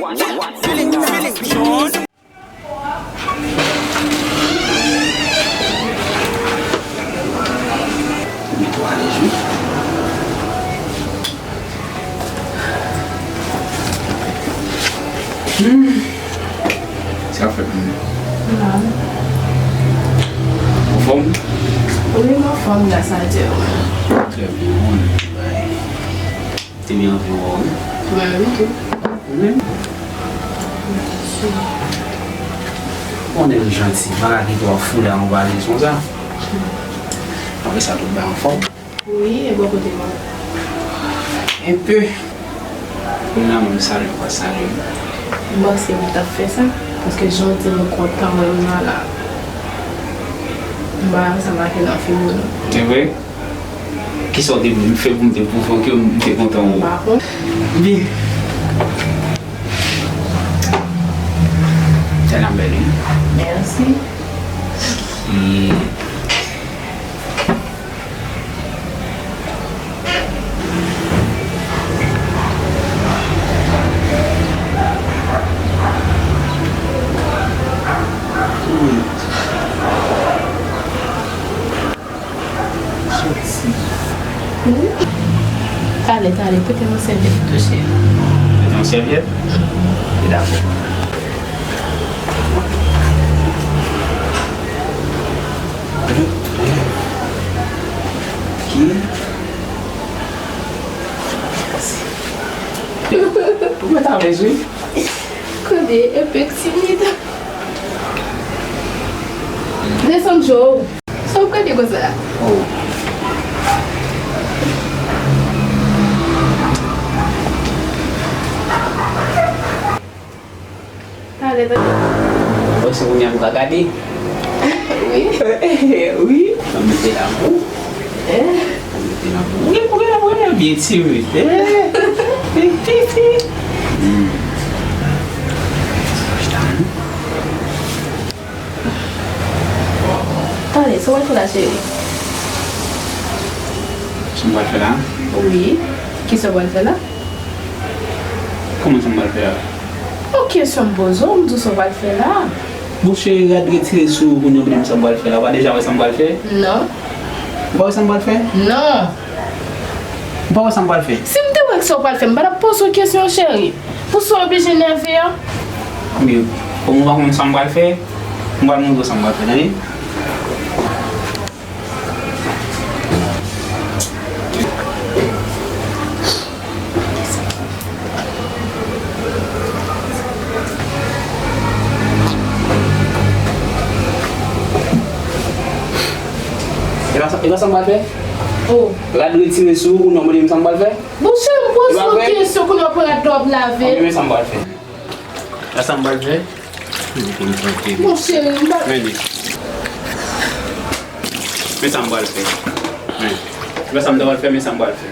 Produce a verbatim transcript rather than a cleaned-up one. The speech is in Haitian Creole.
Feeling, feeling, John. Netwaye jwi. Hmm. Sa fèt moun. Anfòm? Wi, m anfòm, gras a Dye. Trè byen, bon, bay. Te byen anvi wè w, wi. Mwen menm tou. Mwen menm. Bon, nèg janti, pa ka gen twa fou la, yon valiz konsa. Apre sa, tout bay anfòm. Wi, e bò kote w? Enpe. Kounye a, mwen salye w, pa salye m. M panse w t ap fè sa, paske jan w di m ou kontan wè m nan la. M pa wè sa make nan figi w, non. Se vre? Kisa w te vle m fè pou m te pwouve w ke m te kontan wè w? M pa konn. Byen. Tèl ap bèl, wi. Mèsi. E Soti. Talè, talè, pote yon sèvyèt tou, cheri. Pote yon sèvyèt? Li dakò. Ki? Ou mèt alèz, wi. Kote, e pèk timid. Desann cho. Sa w ap gade konsa? Oh. Talè, talè. Bon, se kounye a m ka gade. Wi. Wi. Sa mete la pou. Eh. Sa mete la pou. Wi, wi, wi, byen tire. Eh. Hmm. Talè, sa w al fè la, cheri? Sa m pral fè la? Wi. Kisa w pral fè la? Kòman sa m pral fè la? Yon kesyon m poze w, m di w sa w pral fè la. Bon, cheri, rad retire sou ou pou nou di m sa m pral fè la. Ou pa deja wè sa m pral fè? Non. Ou pa wè sa m pral fè? Non. Ou pa wè sa m pral fè? Si m te wè sa w pral fè, m pa t ap poze w kesyon, cheri. Pou sa w oblije nève a? Ebyen, kòm ou pa konn sa m pral fè, m pral montre w sa m pral fè, tande? E pa sa, e pa sa m pral fè? Oh. Rad retire sou ou, non, mande m sa m pral fè? Monchè, m poze w kesyon, kounye a w pran rad la w ap lave. Ok, men sa m pral fè. Sa m pral fè? Li konn tante. Monchè, m pa... Men li. Men sa m pral fè. Men. Men sa m ta pral fè, men sa m pral fè.